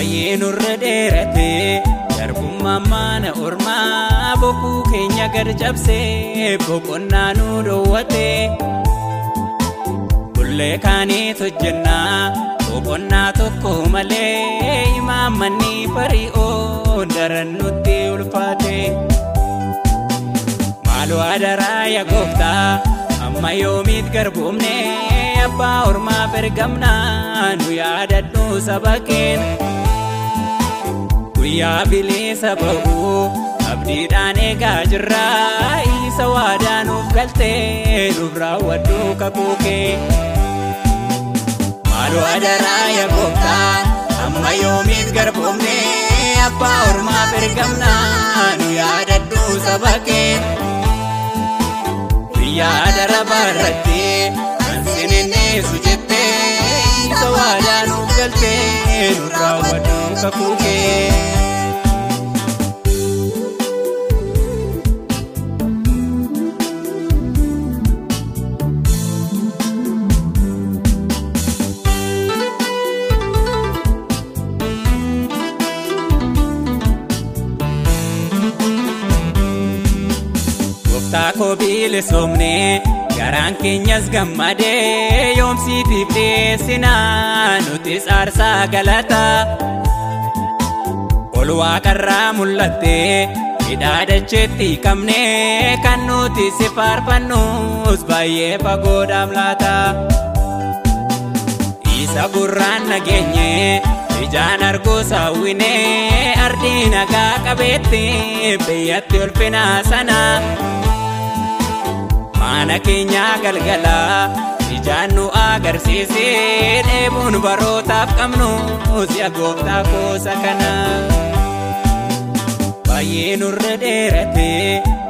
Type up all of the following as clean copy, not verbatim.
Baay'ee nurra dheerate garbummaan mana ormaa bokkuu keenya gad cabsee boqonnaa nu dhoowwate. Bullee kaaniit hojjennaa boqonnaa tokko malee imaammanni Fari'oon daran nutti ulfaate. Maaloo adaraa yaa gooftaa amma yoomiit garboomne abbaa ormaaf ergamnaa nu yaadadhu saba keenya. Guyyaa bilisa ba'uu abdiidhaan eegaa jirra isa waadaa nuuf galtee nuuf raawwadhu kakuu kee. Maaloo adaraa yaa gooftaa amma yoomiit garboomne abbaa ormaaf ergamnaa nu yaadadhu saba keenya. Biyya darabaa irratti kan sininneessu jettee isa waadaa nuuf galtee nuuf raawwadhu kakuu kee. Gooftaa koo bilisoomne garaan keenyas gammadee yoomsiitiif dhiyeessinaa nutis aarsaa galataa. Ol waaqarraa mul'attee hidhaa dacheetti qabnee kan nuti si faarfannus baay'ee fagoodhaaf laata. Isa gurraan nageenye ijaan arguu saawwinee ardii nagaa qabeetti biyyatti ulfinaa sana. Mana keenya galgala ijaan nu agarsiisee dheebuun barootaaf qabnu si'a gooftaa kuusa kana. Baay'ee nurra dheerate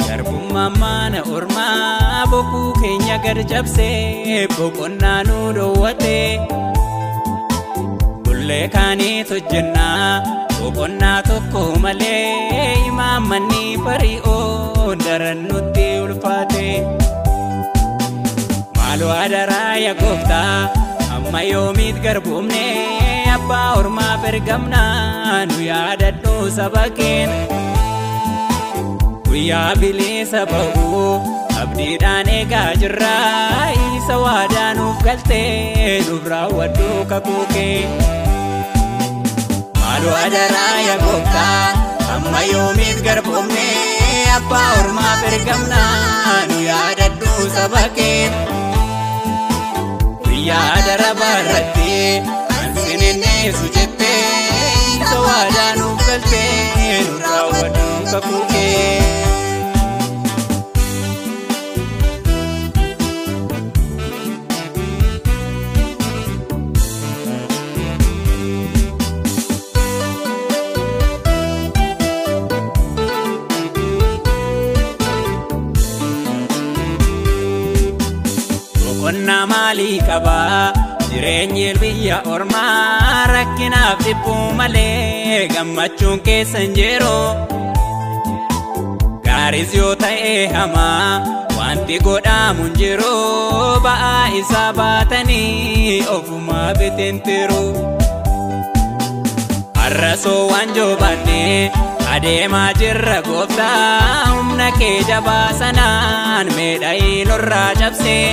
garbummaan mana ormaa bokkuu keenya gad cabsee boqonnaa nu dhoowwate. Bullee kaaniit hojjennaa boqonnaa tokko malee imaammanni Fari'oon daran nutti ulfaate. Maaloo adaraa yaa gooftaa amma yoomiit garboomne abbaa ormaaf ergamnaa nu yaadadhu saba keenya. Guyyaa bilisa ba'uu abdiidhaan eegaa jirra isa waadaa nuuf galtee nuuf raawwadhu kakuu kee. Maaloo adaraa yaa gooftaa amma yoomiit garboomne abbaa ormaaf ergamnaa nu yaadadhu saba keenya. Biyya darabaa irratti kan sininneessu jettee isa waadaa nuuf galtee nuuf raawwadhu kakuu kee. Boqonnaa maalii qabaa jireenyi biyya ormaa rakkinaaf dhiphuu malee gammachuun keessa hin jiru. Gaariis yoo ta'e hamaa wanti godhamu hin jiru ba'aa isaa baatanii ofumaa bitintiru. Har'asoo waan joobaannee adeemaa jirra gooftaa humna kee jabaa sanaan meedhaayi nurraa cabsee.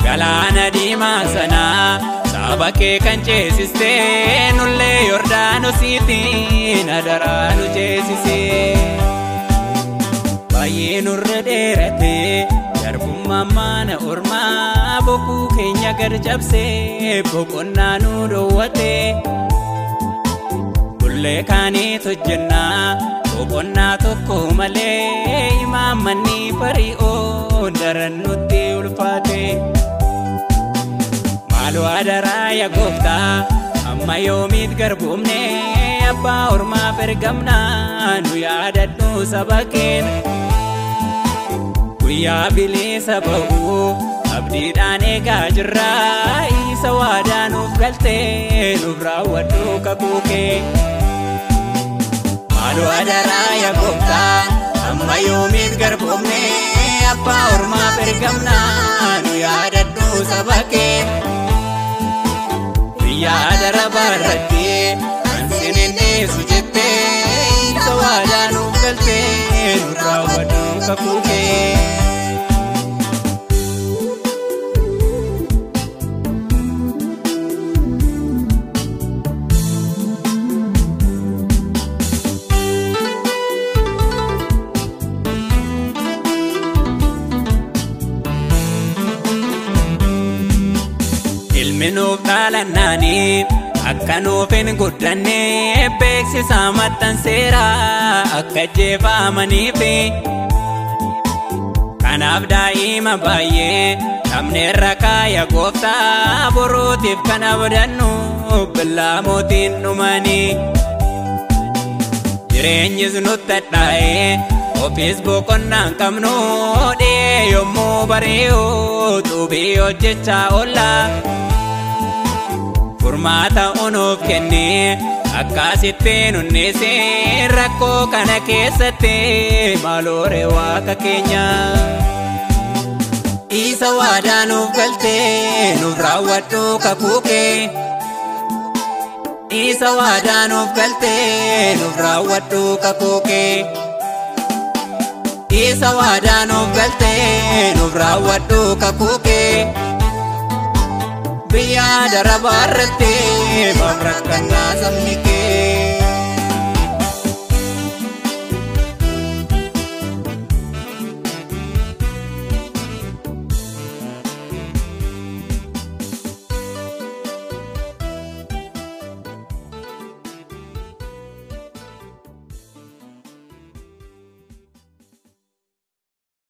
Galaana diimaa sanaa saba kee kan ceesistee nullee Yordaanosiitiin adaraa nu ceesisee. Baay'ee nurra dheerate garbummaan mana ormaa bokkuu keenya gad cabsee boqonnaa nu dhoowwate. Bullee kaaniit hojjennaa boqonnaa tokko malee imaammanni Fari'oon daran nutti ulfaate. Maaloo adaraa yaa gooftaa amma yoomiit garboomne abbaa ormaaf ergamnaa nu yaadadhu saba keenya. Guyyaa bilisa ba'uu abdiidhaan eegaa jirra isa waadaa nuuf galtee nuuf raawwadhu kakuu kee. Maaloo adaraa yaa gooftaa amma yoomiit garboomne abbaa ormaaf ergamnaa nu yaadadhu saba keenya. Biyya darabaa irratti Ajjeesu jettee isa waadaa nuuf galtee nu raawwadhu kakuu kee. Ilmi nuuf dhalannaanii akka nuuf hin guddanne beeksisa maxxanseera akka ajjeefamaniif. Kanaaf daa'ima baay'ee dhabneerra kaaya gooftaa boruutiif kan abdannu billaa mootiin dhumanii. Jireenyis nutti hadhaa'ee ofiis boqonnaa hin qabnu dhiyee yommuu bari'u xuubii hojjechaa oolla. Furmaata onuuf kennee akkasitti nunnisee rakkoo kana keessatti maaloore waaqa keenya. Isa waadaa nuuf galtee nuuf raawwadhu kakuu kee. Isa waadaa nuuf galtee nuuf raawwadhu kakuu kee. Isa waadaa nuuf galtee nuuf raawwadhu kakuu kee. Biyya darabaa irratti maaf rakkannaa sabni kee.